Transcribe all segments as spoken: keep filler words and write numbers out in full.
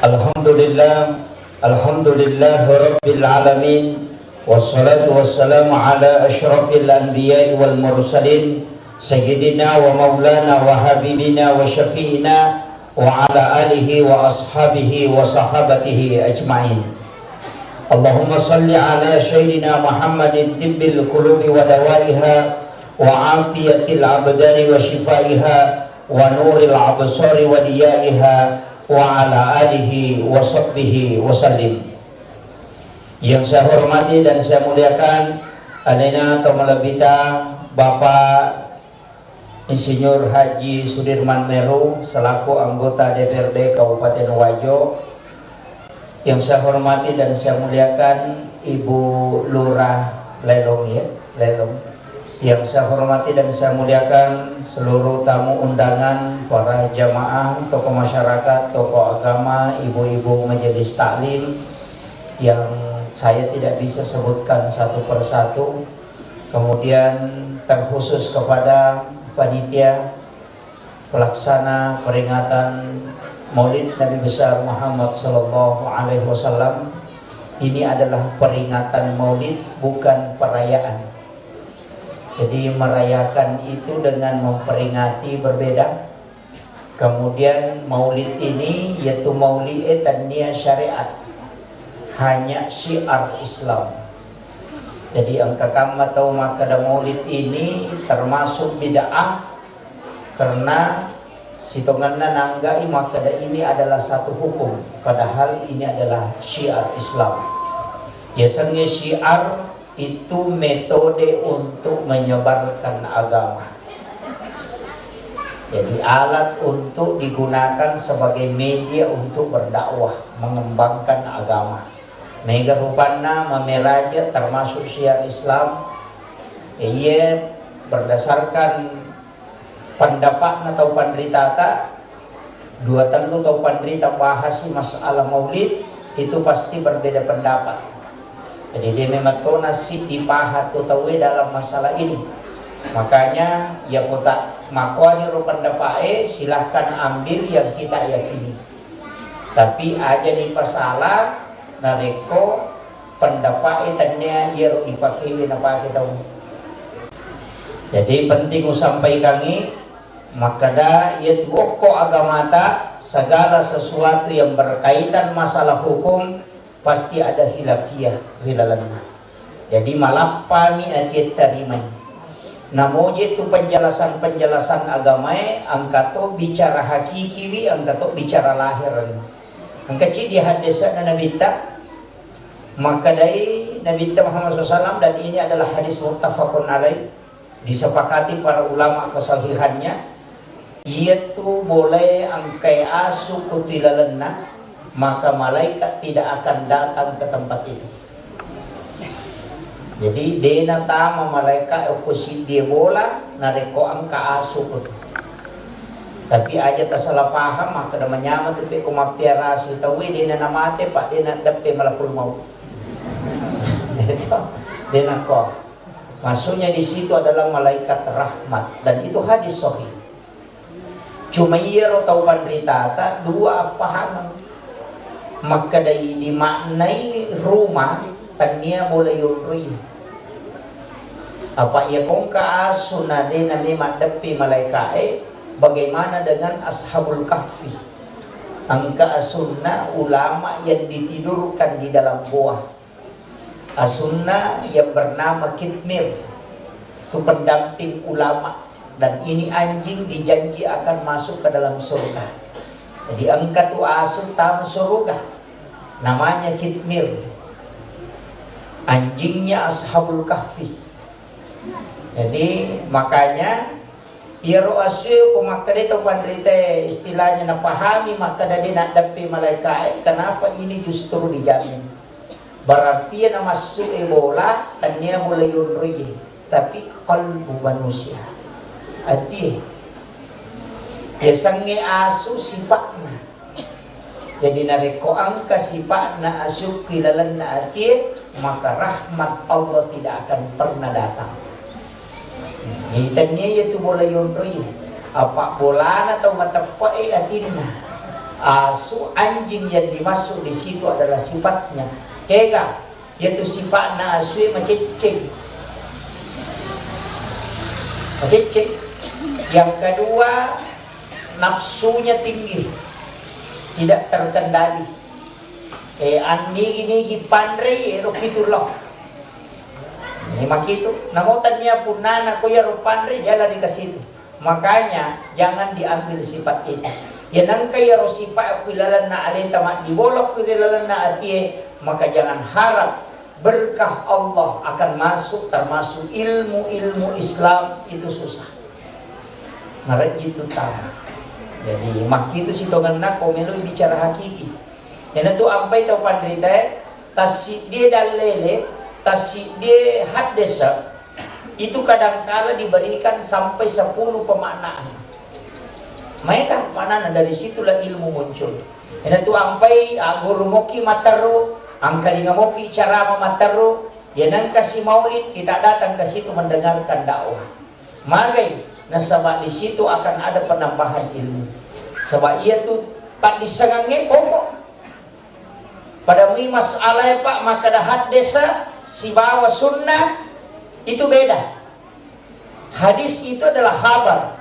Alhamdulillah, alhamdulillahirabbil alamin, wassalatu wassalamu ala asyrafil anbiya'i wal mursalin, sayyidina wa maulana wa habibina wa syafi'ina wa ala alihi wa ashabihi wa sahabatihi ajma'in. Allahumma salli ala sayyidina Muhammadin tibbil qulubi wa dawaiha wa afiyatil abdani wa shifaiha wa nuril absari wa diyaiha wa ala alihi wa sahbihi wa sallim. Yang saya hormati dan saya muliakan, alena to malebbita Bapak Insinyur Haji Sudirman Meru selaku anggota D P R D Kabupaten Wajo. Yang saya hormati dan saya muliakan Ibu Lurah Lelong, ya, Lelong. Yang saya hormati dan saya muliakan seluruh tamu undangan, para jamaah, tokoh masyarakat, tokoh agama, ibu-ibu majelis taklim yang saya tidak bisa sebutkan satu persatu. Kemudian terkhusus kepada panitia pelaksana peringatan Maulid Nabi Besar Muhammad sallallahu alaihi wasallam. Ini adalah peringatan Maulid, bukan perayaan. Jadi merayakan itu dengan memperingati berbeda. Kemudian Maulid ini yaitu Maulid e tannia syariat, hanya syiar Islam. Jadi engka kamma tau makkeda Maulid ini termasuk bid'ah karena sitongenna nanggai makkeda ini adalah satu hukum, padahal ini adalah syiar Islam. Yasengnge syiar itu metode untuk menyebarkan agama. Jadi alat untuk digunakan sebagai media untuk berdakwah, mengembangkan agama. Mega rupanna mameraja termasuk syiar Islam. Iya, berdasarkan pendapatna tau panritata, dua tellu tau panrita bahasi masalah maulid, itu pasti berbeda pendapat. Jadi dia memang tona si dipaha tu tauwe dalam masalah ini. Makanya ya kota makuani ro pendapat e, silahkan ambil yang kita yakini. Tapi aja dipasala narekko pendapat e tannia iyaro ipakewe napake tau. Jadi penting usampaikangi makkeda, iyatu okko agamata, segala sesuatu yang berkaitan masalah hukum pasti ada khilafiyah ri lalenna. Jadi malappami atie tarimai. Namoje tu penjelasan-penjelasan agamae, engka to bicara hakikiwi, engka to bicara lahiren. Engka cidi haddese'na Nabitta, makkedai Nabitta Muhammad sallallahu alaihi wasallam, dan ini adalah hadis muttafaqun alaih, disepakati para ulama kesahihannya, iyatu bolae engkae asu ku tilalenna, maka malaikat tidak akan datang ke tempat itu. Jadi dena tama malaikat okko siddie bola narekko engka asu ku tu. Tapi aja tasala paham, makkeda manyameng tu pekko mappiara asu tauwe, dena namate, pak dena deppe malakul maut. Dena ko. Maksudnya di situ adalah malaikat rahmat, dan itu hadis sahih. Cuma iyaro tau panritata dua appahangeng. Makkedai dimaknai ruma, tannia bola yonroi. Apa iya kongka asu na de name maddeppe malaikae, bagaimana dengan Ashabul Kahfi? Engka asunna ulama yang ditidurkan di dalam goa. Asunna yang bernama Kitmir, itu pendamping ulama, dan ini anjing dijanji akan masuk ke dalam surga. Jadi engka tu asu tama surga, namanya Kitmir, anjingnya Ashabul Kahfi. Jadi makanya iyaro asu ko makkeda to panrita istilahnya napahami makkeda de naddeppe malaikae, kenapa ini justru dijamin? Berarti na massu e bola, tannia bola yonroi, tapi qalbu manusia. Atie. Yasengnge asu sipa'na. Jadi narekko engka sipa'na asu ki lalenna atie, maka rahmat Allah tidak akan pernah datang. Jadi tannia iyatu bola yonroi, apa bolana tau mateppe'e atinna. Asu, anjing yang dimaksud di situ adalah sifatnya. Kega, yaitu sifatna asue macecceng. Macecceng. Yang kedua, nafsunya tinggi. Tidak terkendali. Eh, annigi-nigi panrei, ero pitu lao. Ini makitu. Namo tania punnana ko iyaro panrei, dia lari ke situ. Makanya, jangan diambil sifat itu. Ya, nengka iyaro sifat ku ilalenna aleta maddibolok ku ilalenna atie, maka jangan harap berkah Allah akan masuk, termasuk ilmu-ilmu Islam itu susah. Marejji tu tama. Jadi, makkitu sitongenna ko melo bicara hakiki. Iyanatu ampai tau panritae, tassiddie dallele, tassiddie haddesa, itu kadangkala diberikan sampai sepuluh pemaknaan. Maega maknana, dari situlah ilmu muncul. Iyanatu ampai, ah, guru moki matteru, angkalinga moki carama matteru, ya nengka si maulid, kita datang ke situ mendengarkan dakwah. Magai, nasaba di situ akan ada penambahan ilmu. Saba iyatu paddissengengnge pokok. Pada mui masalah, Pak, makkeda haddesa sibawa sunnah itu beda. Hadis itu adalah khabar,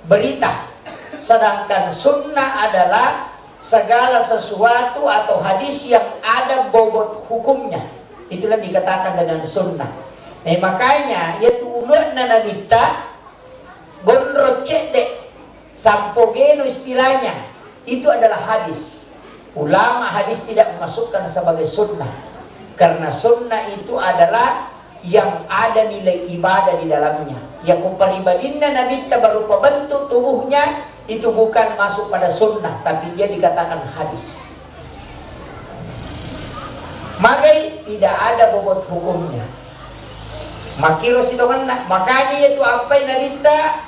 berita. Sedangkan sunnah adalah segala sesuatu atau hadis yang ada bobot hukumnya. Itulah dikatakan dengan sunnah. Nah, makanya, yaitu uluanna nabitta, gondrong cedde, sampo geno istilahnya, itu adalah hadis. Ulama hadis tidak memasukkan sebagai sunnah, karena sunnah itu adalah yang ada nilai ibadah di dalamnya. Ya, ku pribadinna nabitta berupa bentuk tubuhnya, itu bukan masuk pada sunnah, tapi dia dikatakan hadis. Magai tidak ada bobot hukumnya. Makkiro sitongenna, makanya itu ampai nabitta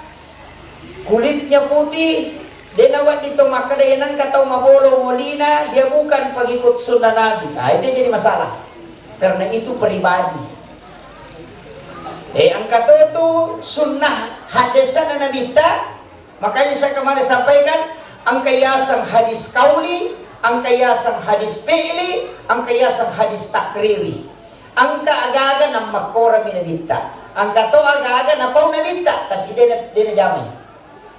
kulitnya putih, de nawedding to makkeda, "Iya nengka tau mabolo molina, dia bukan pengikut sunnah Nabi." Ah, itu jadi masalah. Karena itu pribadi. Eh, engka to tu sunnah haddesana nabitta, makanya saya kemarin sampaikan, engka yaseng hadis kauli, engka yaseng hadis fi'li, engka yaseng hadis takriri. Engka aga-aga nammakkorami nabitta, engka to aga-aga napau nabitta, tapi de na-, de najamai.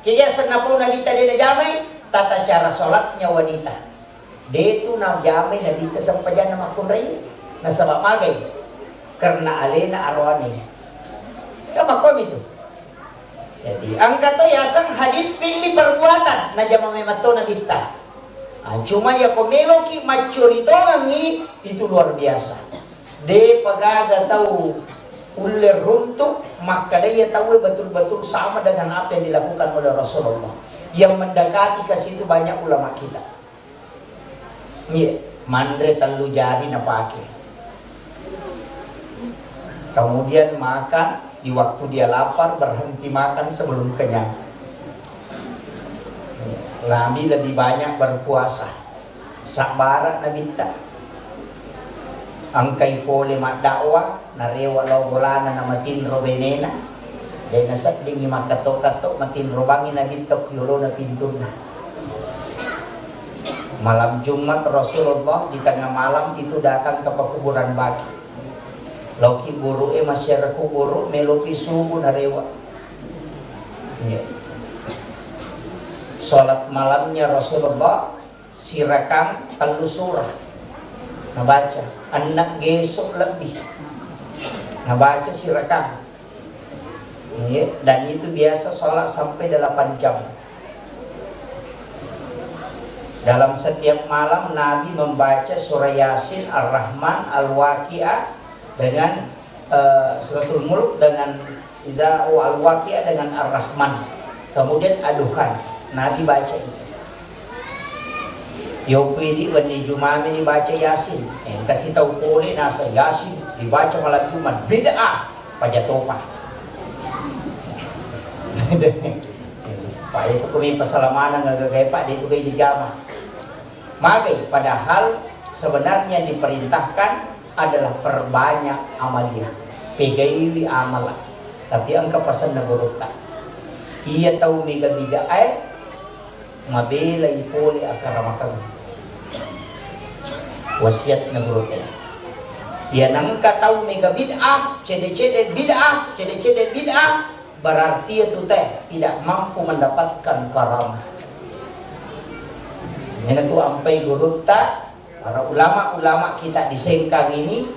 Kega yaseng napau nabitta de najamai, tata cara sholatnya wanita. De tu najamai nabitta sempajanna makkunrai, nasaba magai, karena alena aroane. Kan makkomi tu. Jadi, engka to yaseng hadis fi'li perbuatan, najama memang to nabitta. Ah, cuma yako meloki maccori tongengi, itu luar biasa. De pagaga tau ulle runtu, makkeda iya tauwe betul-betul sama dengan apa yang dilakukan oleh Rasulullah. Yang mendekati ke situ banyak ulama kita. Iya, manre tellu jari napake. Kemudian makan di waktu dia lapar, berhenti makan sebelum kenyang. Nabi lebih banyak berpuasa. Sabbara nabitta. Engkai pole maddakwah, narewa lao bolana namatinro benena. De naseddingi makkatto-katto, matinro bangi nabitta ki olona pintunna. Malam Jumat Rasulullah di tengah malam itu datang ke pekuburan Baqi. Laoki guru e masyarakat guru, meloki subuh narewa. Iya. Salat malamnya Rasulullah sirakang tellu surah nabaca, enneng geso lebih nabaca sirakang. Iya, dan itu biasa sholat sampai delapan jam. Dalam setiap malam Nabi membaca surah Yasin, Ar-Rahman, Al-Waqiah dengan, eh, Suratul Mulk dengan Iza, oh, Al-Waqiah dengan Ar-Rahman. Kemudian Ad-Dukhan. Nabi baca itu. Yopi di wenni Jumami dibaca Yasin. Eh, kasih tahu pole nasa Yasin dibaca malam Jumat. Bid'ah. Pajatopa. Pak, itu kami pasalamana ngagagai, Pak, itu kayak dijama. Magai, padahal sebenarnya diperintahkan adalah perbanyak amaliah. Pegaiwi amala. Tapi engka pasanna gurutta. Iya tau mega bid'ah, eh, mabelai pole akkaramakeng. Wasiatna gurutta. Iya nengka tau mega bid'ah, cede-cede bid'ah, cede-cede bid'ah, berarti itu teh tidak mampu mendapatkan karamah. Ini tuh ampai gurutta, para ulama-ulama kita di Sengkang ini,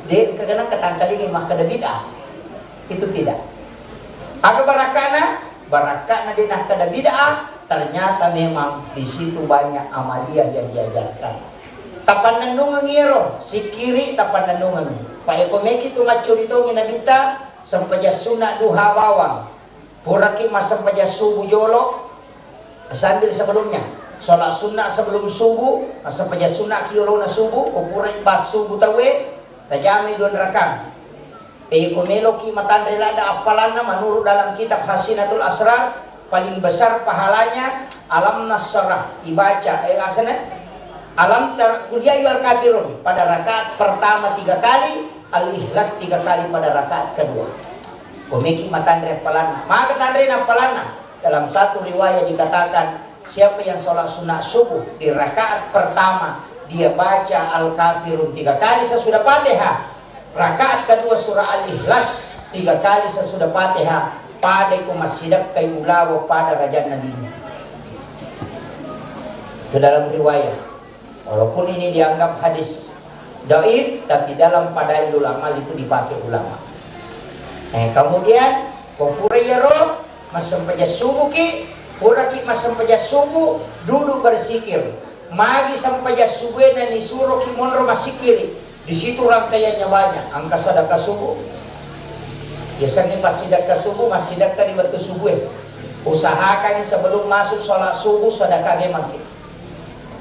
de' kagana ketangkalingi makkeda bid'ah. Itu tidak. Aga barakkana? Barakkana de' nakkeda bid'ah, ternyata memang di situ banyak amaliyah yang diajarkan. Tapannennungeng iyaro, sikkiri tapannennungeng. Pak eko meki tu maccuri tongi nabitta, sempajang sunna duha bawang. Puraki massempajang subuh jolo, sambil sebelumnya. Sholat sunnah sebelum subuh, massempajang sunna ki yolona subuh, ko purai bas subuh tauwe, tajamai dua rakang. Peko meloki matanre ladda appalanna, menurut dalam kitab Hasinatul Asrar, paling besar pahalanya Alam Nasrah ibaca, eh, asana? Alam tar-, Qul ya ayyuhal kafirun pada rakaat pertama tiga kali, Al-Ikhlas tiga kali pada rakaat kedua. Komeki matanre appalanna. Maka tanre appalanna. Dalam satu riwayat dikatakan, siapa yang sholat sunat subuh di rakaat pertama, dia baca Al-Kafirun tiga kali sesudah Fatihah, rakaat kedua surah Al-Ikhlas tiga kali sesudah Fatihah, pada iku massidakkai ulawa pada rajanna lino. Itu dalam riwayat. Walaupun ini dianggap hadis dhaif, tapi dalam fadailul amal itu dipakai ulama. Eh, kemudian, ko pura iyaro, massempajang subuh ki, puraki massempajang subuh, duduk berzikir. Magi sempajang subuh na nisuroki monro massikiri. Di situ rangkaiannya banyak, engka sedekah subuh. Biasanya pas sedekah subuh, massidekka di waktu subuh. Usahakan sebelum masuk sholat subuh, sedekah memang ki.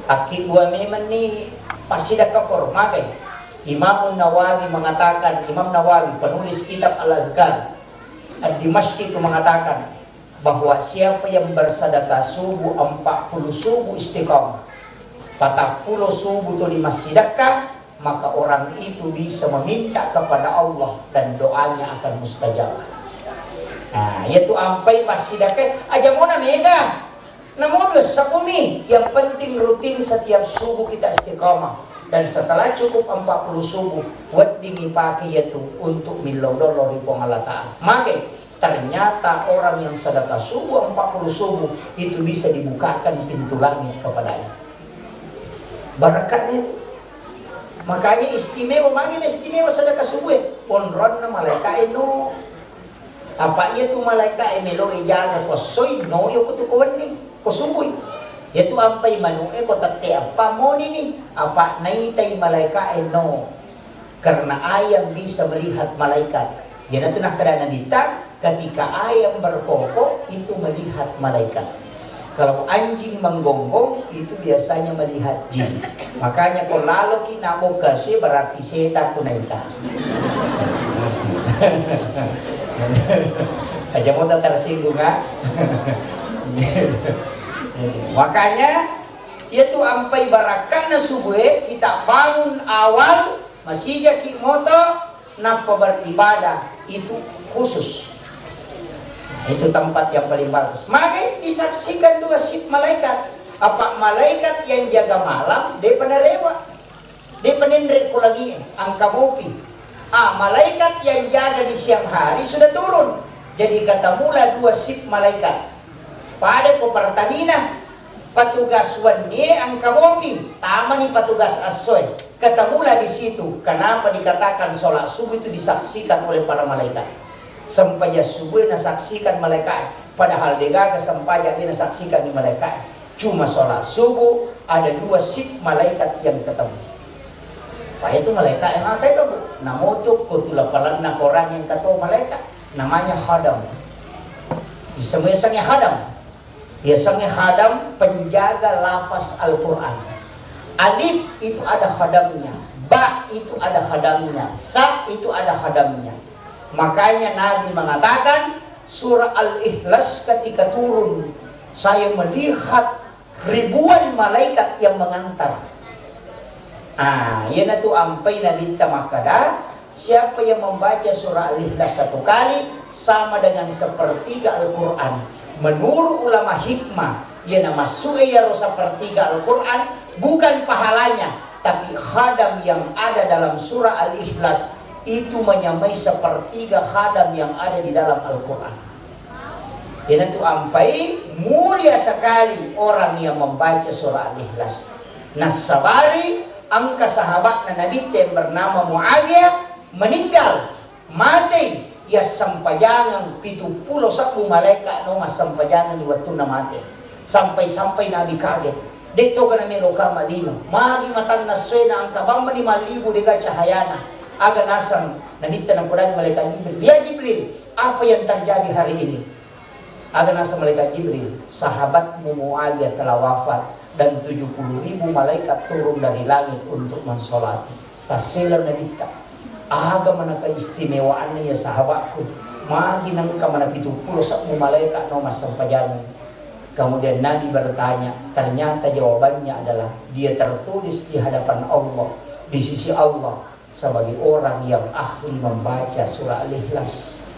Akkibbua memenni passidakka koro, magai. Imam Nawawi mengatakan, Imam Nawawi, penulis kitab Al-Azkar Ad-Dimashqi itu mengatakan bahwa siapa yang bersedekah subuh empat puluh subuh istiqamah, patappulo subuh tuli massidakka, maka orang itu bisa meminta kepada Allah dan doanya akan mustajab. Nah, yaitu ampai passidakka, aja mona mega. Namo dua sabumi, yang penting rutin setiap subuh kita istiqamah. Dan setelah cukup empat puluh subuh, wedding ipake yaitu untuk millau dolo ri Puang Allah Ta'ala. Maka ternyata orang yang sedekah subuh empat puluh subuh itu bisa dibukakan pintu langit kepadanya. Barakatnya itu. Makanya istimewa, magi istimewa sedekah subuh. Onronna malaika eno. Apa iya tu malaika e melo e jaga ko soi no yo ko tu ko wenni, ko subui. Iya tu ampai manu e ko tette apa moni ni, apa naitai malaika e no. Karena ayam bisa melihat malaikat. Iya natu nakkeda Nabitta, ketika ayam berkokok itu melihat malaikat. Kalau anjing menggonggong, itu biasanya melihat jin. Makanya ko laloki nabokka sue, berarti setan ku naita. Aja mota tersinggung, ah. Makanya, iya tu ampai barakatna subue, kita bangun awal, masijaki moto, nappa beribadah itu khusus. Itu tempat yang paling bagus. Maka disaksikan dua shift malaikat. Apa malaikat yang jaga malam, depa narewa, depa nenre ko lagi, angka mopi. Ah, malaikat yang jaga di siang hari sudah turun. Jadi katemula dua shift malaikat. Pada ko Pertamina, petugas wennie angka mopi, tamani petugas essoe. Ketemulah di situ, kenapa dikatakan sholat subuh itu disaksikan oleh para malaikat. Sempajang subuh nasaksikan malaikat, padahal degaga sempajang nasaksikan di malaikat. Cuma sholat subuh ada dua shift malaikat yang ketemu. Pak itu malaikat yang makai itu, Bu. Namotuk ko tu lapalanna orang yang kata malaikat, namanya Hadam. Disemua-semua Hadam. Biasanya khadam penjaga lafaz Al-Quran. Alif itu ada khadamnya, ba itu ada khadamnya, ta itu ada khadamnya. Makanya Nabi mengatakan, surah Al-Ikhlas ketika turun, saya melihat ribuan malaikat yang mengantar. Ah, iyanatu ampai Nabitta makkada, siapa yang membaca surah Al-Ikhlas satu kali, sama dengan sepertiga Al-Quran. Menurut ulama hikmah, Iya namassu'e iyaro sepertiga Al-Quran, bukan pahalanya, tapi khadam yang ada dalam surah Al-Ikhlas itu menyamai sepertiga khadam yang ada di dalam Al-Quran. Iyanatu ampai mulia sekali orang yang membaca surah Al-Ikhlas. Nassabari engka sahabatna Nabitta yang bernama Muawiyah meninggal. Matei, yassempajangeng pitu pulo sebbu malaeka no massempajangeng di wettunna mate. Sampai-sampai Nabi kaget. De' toga namelo kama lino. Magi matanna essoe na engka bammani mallibu de'ga cahayana. Aga naseng Nabitta napodangi malaikat Jibril, "Ya Jibril, apa yang terjadi hari ini?" Aga naseng malaikat Jibril, "Sahabatmu Muawiyah telah wafat dan tujuh puluh ribu malaikat turun dari langit untuk mensolati." Tasseleng Nabitta, "Aga mana keistimewaanna ya sahabatku? Magi nengka mana pitu pulo sebbu malaeka no massempajang?" Kemudian Nabi bertanya, ternyata jawabannya adalah dia tertulis di hadapan Allah, di sisi Allah, sebagai orang yang ahli membaca surah Al-Ikhlas.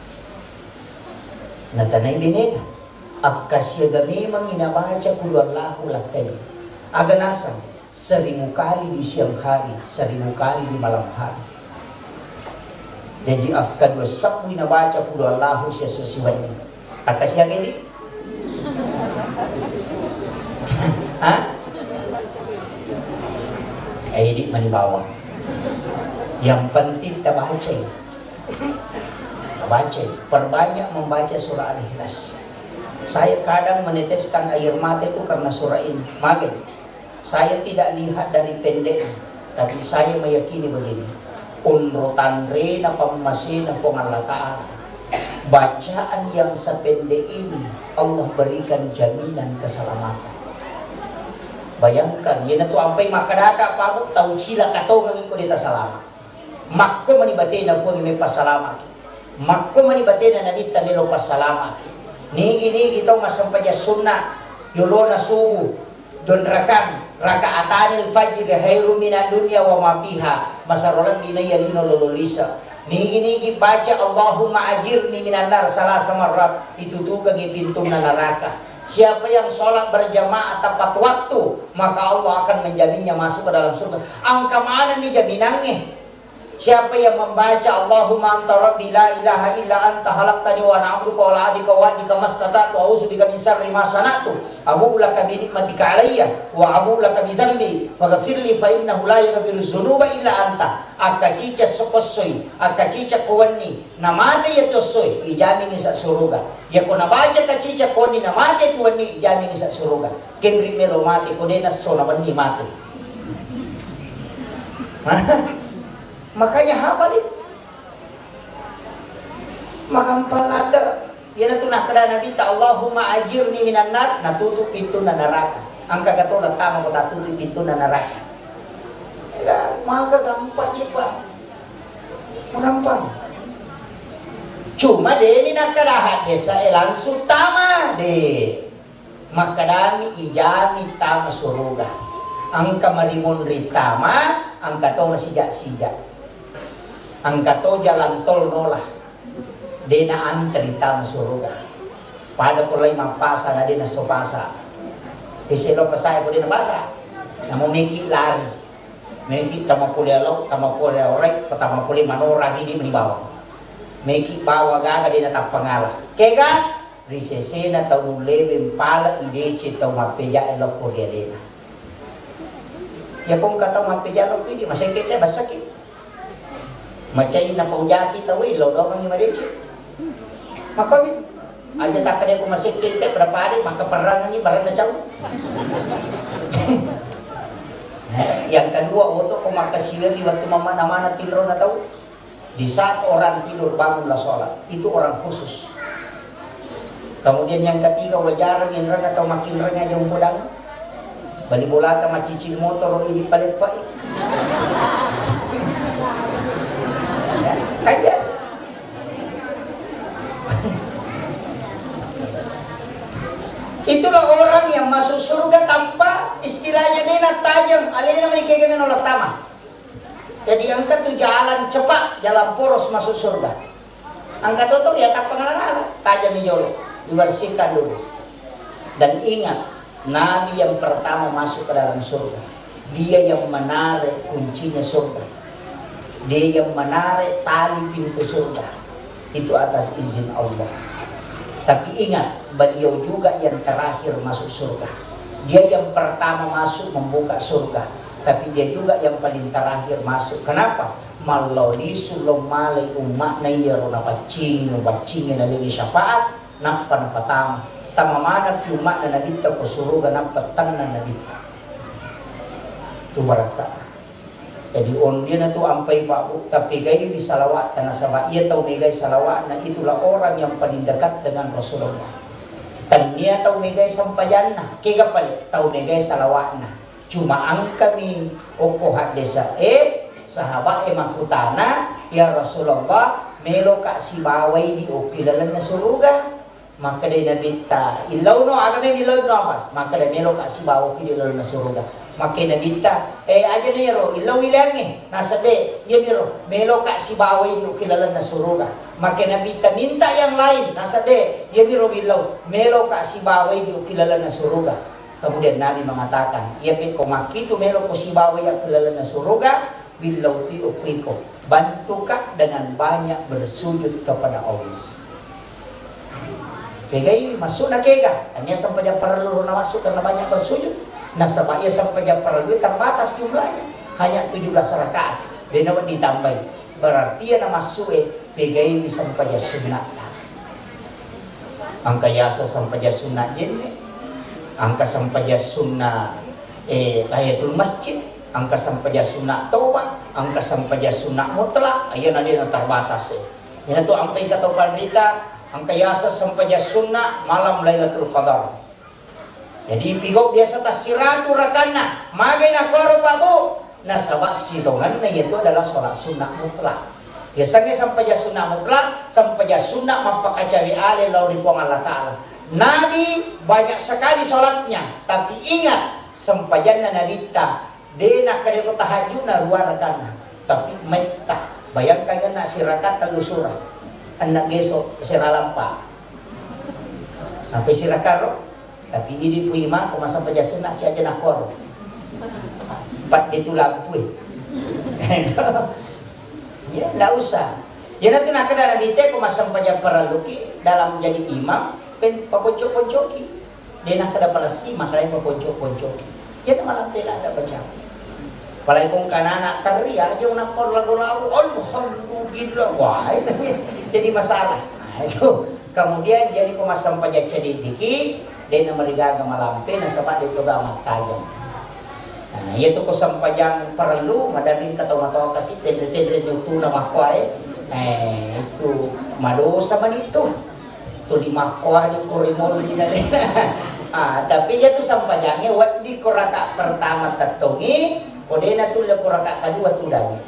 Natanai benena, "Akkasiaga memangngi nabaca Qul Huwallahu lakkai? Aga naseng, seribu kali di siang hari, seribu kali di malam hari." Jaji, akka dua sebbu nabaca Qul Huwallahu siesso siwenni. Akkasiaga idi? Hah? Eh, idi mani bawang. Yang penting tabacai. Tabacai. Perbanyak membaca surah Al-Ikhlas. Saya kadang meneteskan air mata itu karena surah ini. Magai. Saya tidak lihat dari pendeknya, tapi saya meyakini begini, onro tanrena pammasena Puang Allah Ta'ala, bacaan yang sependek ini Allah berikan jaminan keselamatan. Bayangkan, iyanatu ampai makkadaka, Pak Bu, tau cilaka tongeng iko de' tasalama. Makko mani batena Puang mepassalamaki. Makko mani batena Nabitta melo passalamaki. Nigi-nigi tau massempajang sunna yolona subuh, dua rakang, rakaatanil fajri khairum minad dunya wa ma fiha. Masero lebbi naiya lino lolo lise. Nigi-nigi baca Allahumma ajirni minan nar salasa marrat, itutukengi pintunna neraka. Siapa yang sholat berjamaah tepat waktu, maka Allah akan menjaminnya masuk ke dalam surga. Engka manenni jaminangnge. Siapa yang membaca Allahumma anta rabbi la ilaha illa anta khalaqtani wa ana abduka wa ana ala ahdika wa wa'dika mastata'tu a'udzu bika min syarri ma sana'tu abu'u laka bi ni'matika alayya wa abu'u laka bi dzanbi faghfirli fa innahu la yaghfiru dzunuba illa anta. Akka cica sokossoi, akka cica ko wenni, namate iya tu essoi, ijamingi sa suruga. Yako nabaca ka cica ko wenni namate tu wenni, ijamingi sa suruga. Kenri melo mate ko de' nesso na wenni mate. Makanya hafal itu. Magampang ladde. Iyanatu nakkeda Nabitta, "Allahumma ajirni minan nar," natutup pintunna neraka. Engka gato lettama ko tatutup pintunna neraka. Ega, maka gampang ji, Pak. Magampang. Cuma de'ni nakkeda haddesae langsung tama, de'. Makkedami ijami tama suruga. Engka marimunri tama, engka to masija-sija. Engka to jalan tol nola. De' na antri tama suruga. Pada ko lai mappasa na de' nasso pasa. Pese lo pasa ko de' na pasa. Namo meki lari. Meki tama pole alo, tama pole orai, tama pole manora idi meni bawang. Meki bawa gaga de' na tappangala. Kega? Ri sesena tau nulleweng pale ideceng tau mappejae lokko ri alena. Yako engka tau mappeja lokko idi, masekke te bassaki. Macai napaujaki tau e, lao doangengngi madeceng. Makomi. Aja takkeda ko masekke te pada-pada makkaperrangengngi baranna cau. Yang kedua, oto ko makkasiweng ri wettu mamana-mana tinrona tau. Di saat orang tidur, bangunlah sholat. Itu orang khusus. Kemudian yang ketiga, wajareng inrana tau makkinreng aja umpodang. Bali bolata maccicing motoro idi paleppai. Ya, kan ya? Itulah orang yang masuk surga tanpa istilahnya de' na tajeng, alena mani kegana nola tama. Jadi engka tu jalan cepat, jalan poros masuk surga. Engka to tau iya tappangala-ngala, tajami jolo, dibersihkan dulu. Dan ingat, Nabi yang pertama masuk ke dalam surga. Dia yang menarik kuncinya surga. Dia yang menarik tali pintu surga. Itu atas izin Allah. Tapi ingat, beliau juga yang terakhir masuk surga. Dia yang pertama masuk membuka surga, tapi dia juga yang paling terakhir masuk. Kenapa? Mallao lisu lao malai umma'na iyaro napaccingi, napaccingi nalengi syafaat, nappa napatama. Tama manappi umma'na Nabitta ko suruga, nappa tenna Nabitta. Tu barakka. Jadi, ondiana tu ampai, Pak, Bu, tapegaiwi salawa'ta, nasaba iya tau megai salawa'na itulah orang yang paling dekat dengan Rasulullah. Tennia tau megai sempajanna, kega pale tau megai salawa'na. Cuma engkami okko haddesa'e, sahaba'e makkutana, "Ya Rasulullah, meloka sibawai di okki lalenna suruga?" Makkedai Nabitta, "Illauno, aga memang illauno apa?" Makkeda, "Meloka sibawaki di lalenna suruga." Makke Nabitta, "Eh, aja na iyaro, illau wileangnge." Nasaba de, iyamiro, "Meloka sibawai di okki lalenna suruga." Makke Nabitta, "Minta yang lain." Nasaba de, iyamiro willau, "Meloka sibawai di okki lalenna suruga." Kemudian Nabi mengatakan, "Iya pekko makkitu meloko sibawai okki lalenna suruga, willau ti okko iko, bantuka dengan banyak bersujud kepada Allah." Pegai massu'na kega, tania sempajang parellu ro namassu karena banyak bersujud. Nasaba iya sempajang parellu terbatas jumlahnya, hanya tujuh belas rakaat. Dena ditambai. Berarti iya namassu'e pegaiwi sempajang sunna'ta. Engka yaseng sempajang sunna jenne, engka sempajang sunna, eh, tahiyatul masjid, engka sempajang sunna toba, engka sempajang sunna mutlak, iya na dena terbatas, eh. Iyanatu ampai engka tau panrita, engka yaseng sempajang sunna malam Lailatul Qadar. Jadi, pigau biasa tassiratu rakanna. Magai nakuaro, Pak, Bu? Nasaba sitongenna iyatu adalah sholat sunnah mutlak. Biasanya sempajang sunnah mutlak, sempajang sunnah mappakacawe ale lao ri Puang Allah Ta'ala. Nabi banyak sekali sholatnya, tapi ingat, sempajanna Nabitta, de nakkeda ko tahajudna rua rakaatna, tapi maitta. Bayangkan kan, na sirakaat tellu surah, anna geso sera lampa. Apa sirakaat ro? Tapi idi pui mako massempajang sunna ki aja nakoro. Padde tu lampu e. Ya, ndak usah. Iyanatu nakkeda Nabitta ko massempajang parelluki dalam jadi imam, pen-, paponco-poncoki. De nakkeda palessi, makanya paponco-poncoki. Iyana malampe ladda baca. Apalagi ko engka anak-anak terri, aja nakkoro lagu-lagu, "Alhamdulillah." Wah, itu jadi masalah. Nah, itu. Kemudian, jadi ko massempajang ceddi-ceddi ki, de namarigaga malampe, nasaba de toga mattajeng. Nah, iya tu ko sempajang parellu, maderri engka tau matoa kasi, tenre-tenre ni utuna makkuae. Eh, itu madosa mani tu. Tuli makkuani ko rimolli na de. Ah, tapi iya tu sempajangnge wedding ko rakaat pertama tettongi, ko de natulle ko rakaat kedua tudangi.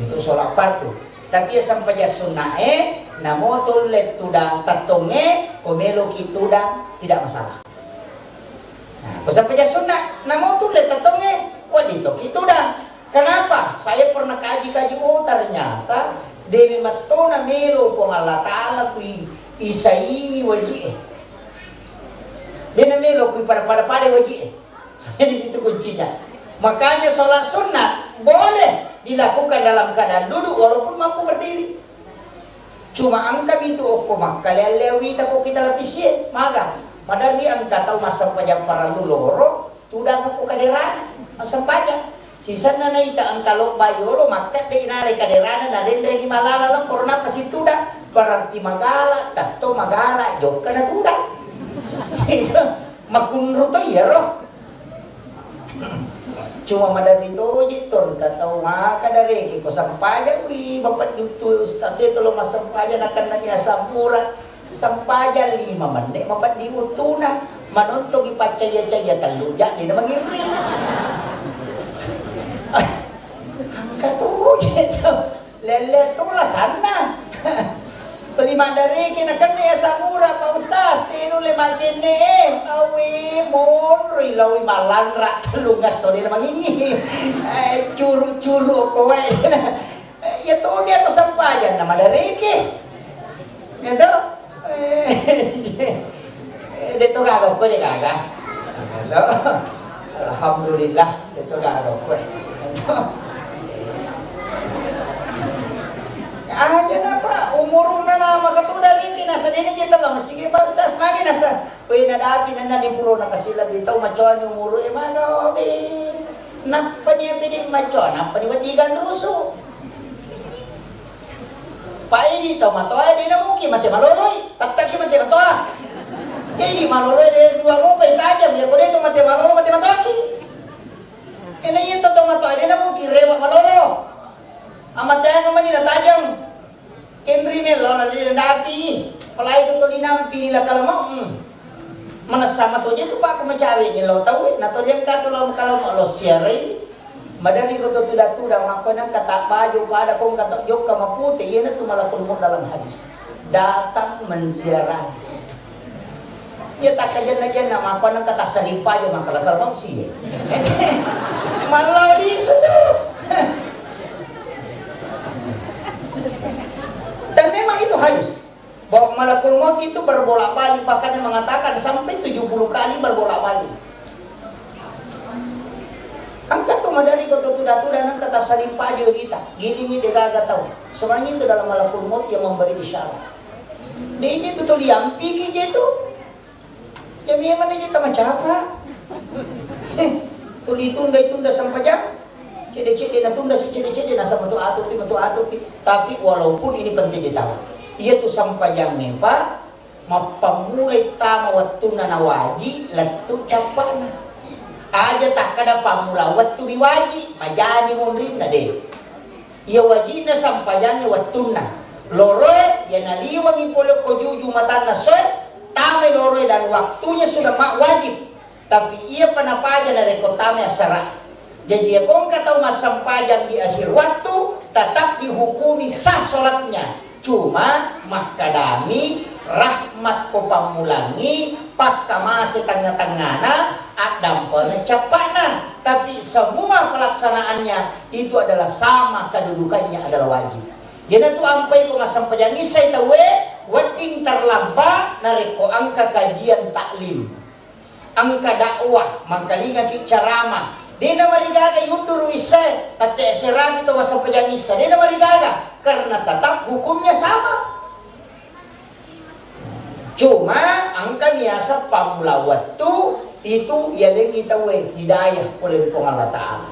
Untuk sholat fardu. Tapi iya sempajang sunnae, namo tulle tudang tettongnge, ko meloki tudang, tidak masalah. Nah, ko sempajang sunna, namo tulle tettongnge, wedding toki tudang. Kenapa? Saya pernah kaji-kaji, oh, ternyata de memettona melo Puang Allah Ta'ala kui isaini waji'e. De namelo kui pada-pada-pada waji'e. Jadi itu kuncinya. Makanya sholat sunat boleh dilakukan dalam keadaan duduk walaupun mampu berdiri. Cuma engka mitu okko makkalea-lea wita ko kita lapisie, maga. Maderri engka tau massempajang parellu loro, tudang ko kaderana, massempajang. Sisenna naita engka lobba yolo, makkedde nalai kaderana, narenrengi malala lo, korona pasi tudang. Berarti magala, tetto magala, jokka na tudang. Makunru to iyaro. Cuma maderri toje to engka tau maka dareke ko sempajang, wi, mapeddi uttu ustaz de tolo massempajang nakenna ni asam urat. Sempajang lima menne mapeddi uttuna. Manontongi paccaya-caya tellu jam de na mangirri. Engka toje to. Lelle tu lasanna. Tuli maddariki nakenna asam urat, Pak Ustaz, tinulle majjenne e. Awi, monri lawi malanra tellungesso de mangingi. Eh, curu-curu ko wae. Eh, iya tomi ako sempajang na maddariki. Iya to? Eh, de to gaga ko de gaga. Alhamdulillah, itu gak ada kue. Aja napa umuruna na makatuda riki, nasa dini kita lo masih Pak Ustaz magi nasa. Weh, nadapi nana di puro na kasih lebih tahu macoa ni umuru e maga obi. Nappa ni bede macoa, nappa ni wedi gan rusu. Paidi tau matoa, de namuki mate maloloi, tattaki mate matoa. Jadi maloloi de dua mopa tajam, ya kode to mate malolo, mate matoaki. Ena iya to matoa, de namuki rewa malolo. Amateanga mani na tajam. Kenri melo na de napi, palai to toli nampi la kalamau. Manessa matoje tu Pak, ko macawe ni lo tau, na to diangkat lo kalau mau lo siarai. Madari ko to tuda-tuda, mako nang kata baju pada ko kata jokka mapute, iya na tu malakul maut dalam hadis. Datang menziarahi. Iya takkajenna-jenna, mako nang kata salimpa jo, maka lakal mau sih. Malau di situ. Dan memang itu hadis. Bahwa malakul maut itu berbolak-balik, bahkan yang mengatakan sampai tujuh puluh kali berbolak-balik. Engka tu madari ko to tuda-tuda, nengka tassalimpa jo rita, gini mi degaga tau. Sebenarnya itu dalam malakul maut yang memberi isyarat. Di itu tu liampiki je tu. Ya memang aja tama capa. Tuli tunda-tunda sampajang. Cede-cede na tunda si cede-cede na sama tu atupi, tu atupi. Tapi walaupun ini penting ditahu. Iya tu sampajang, Pak, mappammulai tama wettunna nawaji lettu cappana. Aja takkada pammula wettu riwaji, majani monrinna de. Iya wajinna sampajangnge wettunna. Loroe, iya naliwengi pole ko juju matanna soe, tamai loroe dan waktunya sudah ma-, wajib. Tapi iya pa napaja narekko tamai assara. Jaji iya ko engka tau massempajang di akhir waktu, tetap dihukumi sah sholatnya. Cuma makkadami rahmat ko pammulangi, pakkamase tengnga-tengngana, addampengeng cappa'na. Tapi semua pelaksanaannya itu adalah sama, kedudukannya adalah wajib. Iyanatu ampai ko massempajang issai tauwe, wedding terlambat narekko engka kajian taklim, engka dakwah, mangkalingaki ceramah, de namarigaga yunduru issae, tette serami to massempajang issa, de namarigaga, karena tetap hukumnya sama. Cuma engka biasa pammula wettu itu yalengngi tauwe hidayah pole ri Puang Allah Ta'ala.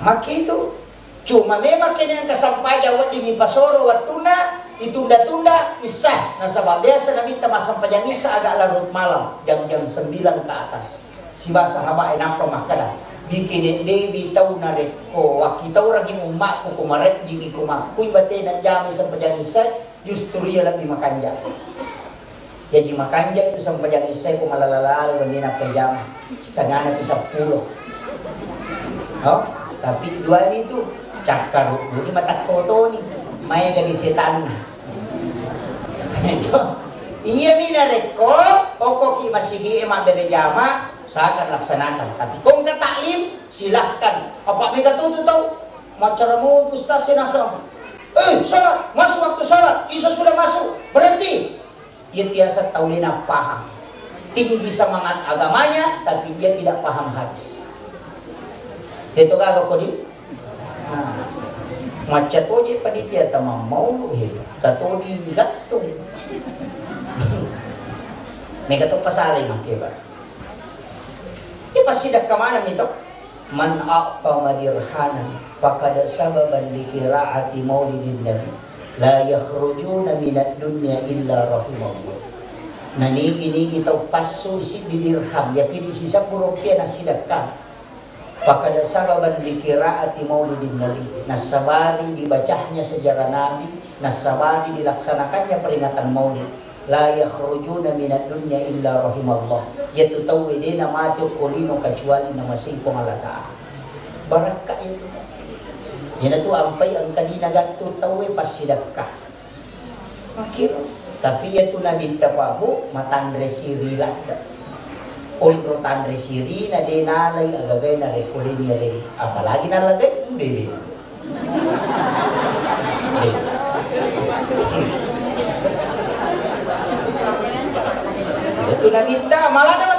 Makkitu. Cuma memang kene engka sampajang wedding ipasoro wettunna, itunda-tunda issa. Nasaba biasa Nabitta massempajang issa agak larut malam, jam-jam sembilan ke atas. Sibawa sahabat e nappa makkeda, "Bikene dewi tau narekko wakkitaurangi ummakku ko marejjimi ko makkui batena jamai sempajang issa." Justru iya lebbi makanja. Jaji makanja itu sempajang issa ko malala-lala wenni nappa jama. Setengana pi seppulo. Oh, tapi dua ni tu cakkaruddu ni matakko toni. Maega di setanna. Iya mi narekko okkoki masigi e mabbere jama, silakan laksanakan. Tapi ko engka taklim, silahkan. Apa mega tutu tau? Maccara mo ustaz e naseng. Eh, salat, masuk waktu salat, Isya sudah masuk, berhenti. Iya tiasa tau lena paham. Tinggi semangat agamanya, tapi dia tidak paham hadis. Itu kagak kodi? Nah, macca toje panitia tamang maulu he, tatodi gattung. Mega to pasale make, Pak. Iya passidakka maneng mi to. "Man a'tama dirhanan faqad sababan li qira'ati maulidin nabi, la yakhrujuna minad dunya illa rahimallah." Nanigi-nigi tau passu siddi dirham, yakini sisebbu rupiah nassidakka. "Faqad sababan li qira'ati maulidin nabi." Nassabari dibacanya sejarah Nabi, nassabari dilaksanakannya peringatan maulid. "La yakhrujuna minad dunya illa rahimallah." Iyatu tauwe de namate okko lino kecuali namasei Puang Allah Ta'ala. Barakka itu. Iyanatu ampai engka dina gattu tauwe passidakka. Makkiro. Tapi iyatu Nabitta Pak Bu, matanre siri ladde. Onro tanre sirina de nalai agagai narekko leni aleng. Apalagi nalagai, de. Itu Nabitta, malah ada